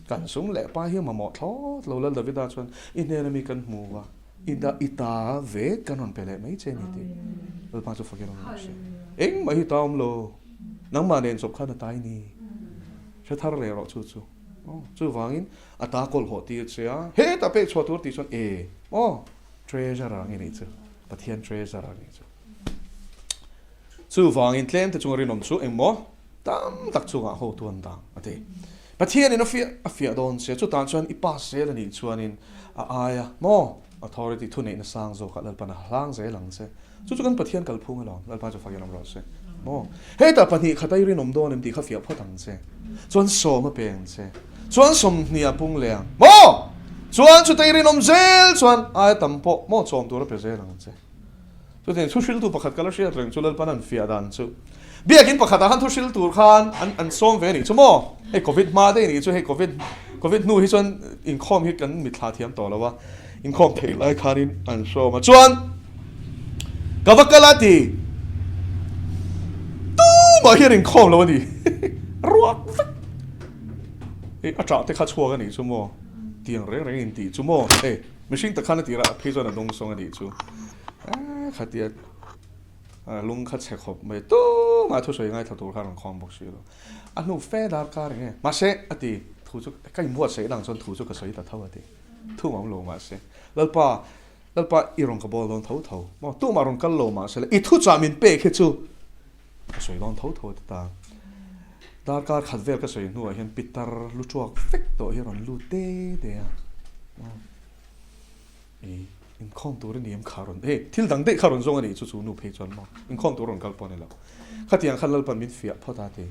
Kan sum leh pa hi a mamawh thlawt lo. Lal Davida chuan, I hnena mi kan hmu a, i da i ta ve kan rawn pe leh mai che ni tih Lalpa chu fakin awm rawh se. Engmah hi ta awm lo, nangmah nen chawp khan a ta i ni. Hre thar leh rawh chu chu. Aw, chuvangin a ta kawl hawh tir che a, hetah pek chhuah tur tih chuan e, aw, treasurer ang i nih chu, Pathian treasurer ang i nih chu. Chuvangin tlem te chunga rinawm chu engmaw? Tam tak chungah hotu an dang, a ti. Pathianin a fiah a fiah dawn che, chutah chuan i pass zel a nih chuanin a aia maw authority thuneihna sang zawkah Lalpan a hlang zel ang che. Chu chu kan Pathian kalphung alawm, Lalpa chu fakin awm rawh se. Maw? Hetah pahnih khat a i rinawm dawn em tih kha fiah phawt ang che. Chuan sawm a pe ang che. Chuan sawmhnih a pung leh ang. Maw? Chuan chuta i rinawm zel chuan aia tam pawh maw chawm tur a pe zel ang che. Chutiang thu hriltu pakhat ka la hriat reng chu Lalpan an fiah dan chu Biakin pakhatah khan thu hril tur khan an an sawm ve a nih chu maw? Hei Covid hma daih a nih chu hei Covid Covid hnu hi chuan inkhawm hi kan mitthla thiam tawh lo a, inkhawm theih lai khanin an sawm a chuan ka va kal a ti tumah hian inkhawm lo a ni ruak vek hei a ṭah te kha chhuak a nih chu maw? Tiang reng reng intih chu maw? Hei mihring tak khan a tirah phei chuan a dawngsawng a nih chu. Khatia lung kha chhe khawp mai tumah thusawi ngaithla tur kha a rawn khawm bawk si lo. A hnu fe darkar eng nge mahse a ti thu chu ka inbuatsaih lang chuan thu chu ka sawi ta tho a ti. Thu awm lo mahse Lalpa Lalpa i rawn ka bawl dawn tho tho maw tumah rawn kal lo mahse le i thuchah min pek hi chu ka sawi dawn tho tho a ti ta. Darkar khat vel ka sawi hnuah hian pitar lu tuak vek tawh hi a rawn lut te te a. I inkhawm tur a ni em kha rawn hei thil dang daih kha rawn zawng a nih chu chu nu phei chuan maw inkhawm tur rawn kal pawh a ni lo. Khatiang khan Lalpan min fiah phawt a ti.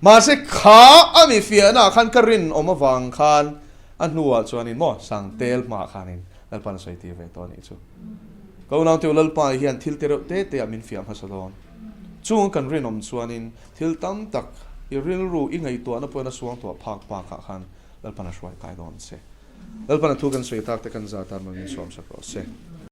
Mahse kha a mi fiahna ah khan ka rinawm avang khan a hnuah chuanin maw Sangtel hmaah khanin Lalpa'n a sawi tir ve tawh a nih chu. Ka unaute u Lalpa hian thil te reuh te te ah min fiah hmasa dawn. Chung kan rinawm chuanin thil tam tak i rilru i ngaihtuahna pawhin a suangtuah phak bakah khan Lalpa'n a hruai kai dawn che. Lalpa'n a thu kan sawi tak te kan zah tan mawmin sawm sak rawh se.